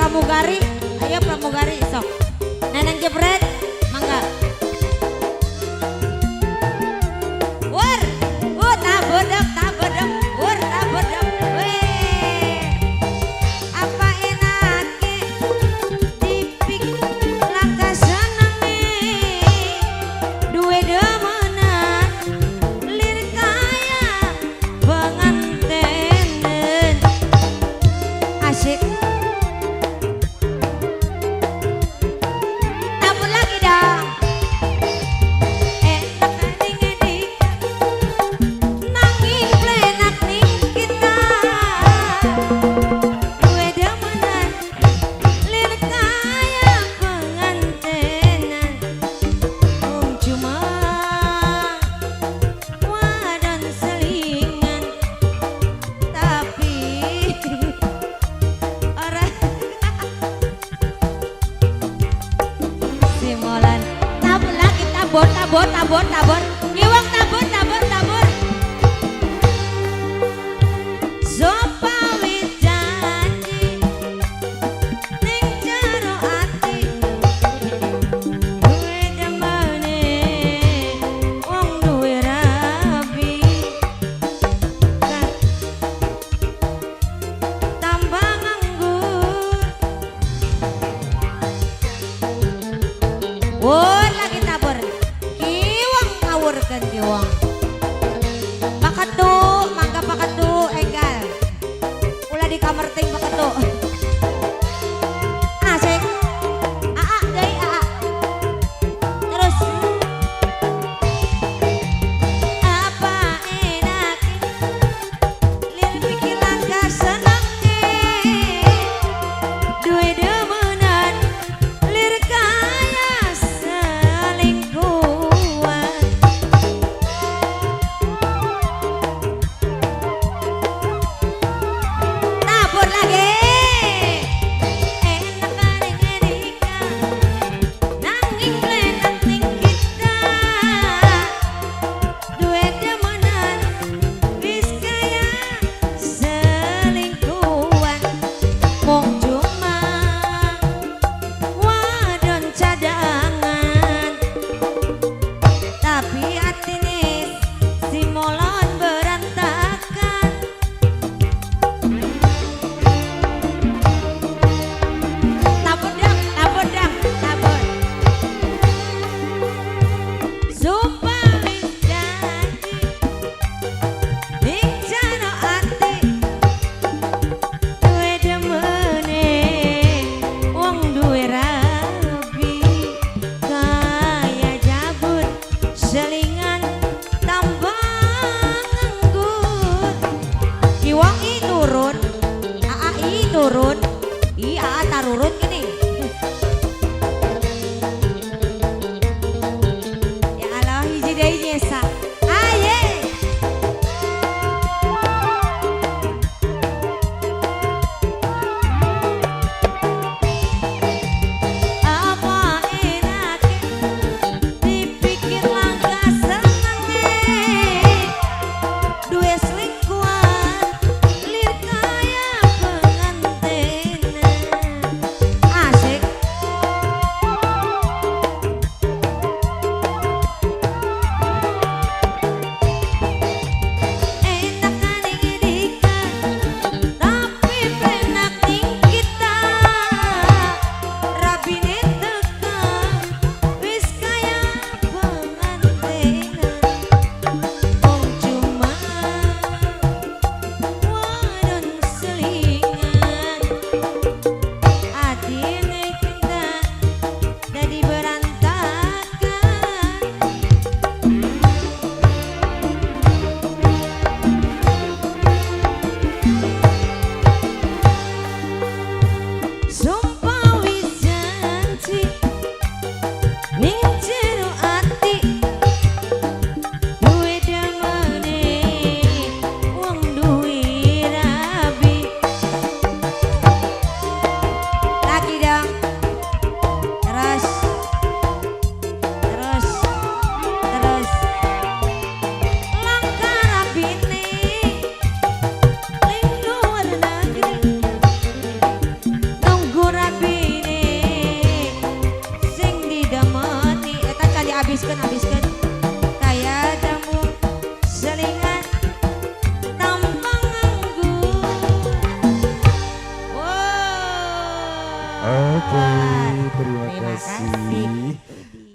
Pramugari, ayo pramugari sok. Neneng jebret, mangga. Wur, tabodok, tabodok, wur tabodok, weh. Apa enake dipik langkah senenge duwe demenan lir kaya pengantenen. Asik. Tabur lagi dong. Enak ning nanging plenak ning kita duwe demenan lir kaya pengantenan. Wong cuma wadon selingan tapi ora simolan. Tabur lagi, tabur, tabur, tabur, tabur. Kiwang tabur, tabur, tabur. Sopa wis janji ning jero ati duwe demene wong duwe rabi tambah nganggur. Wur lagi tabur. Kiwang ngawurkeun kiwang. Paketu, mangga paketu enggal. Ulah di kamar ting paketu. Asik. Aa, deui aa. Terus. Apa enak lir pikiran kasenenge duwe demenan lir kaya selingkuhan. Tabur lagi. Habiskan, habiskan.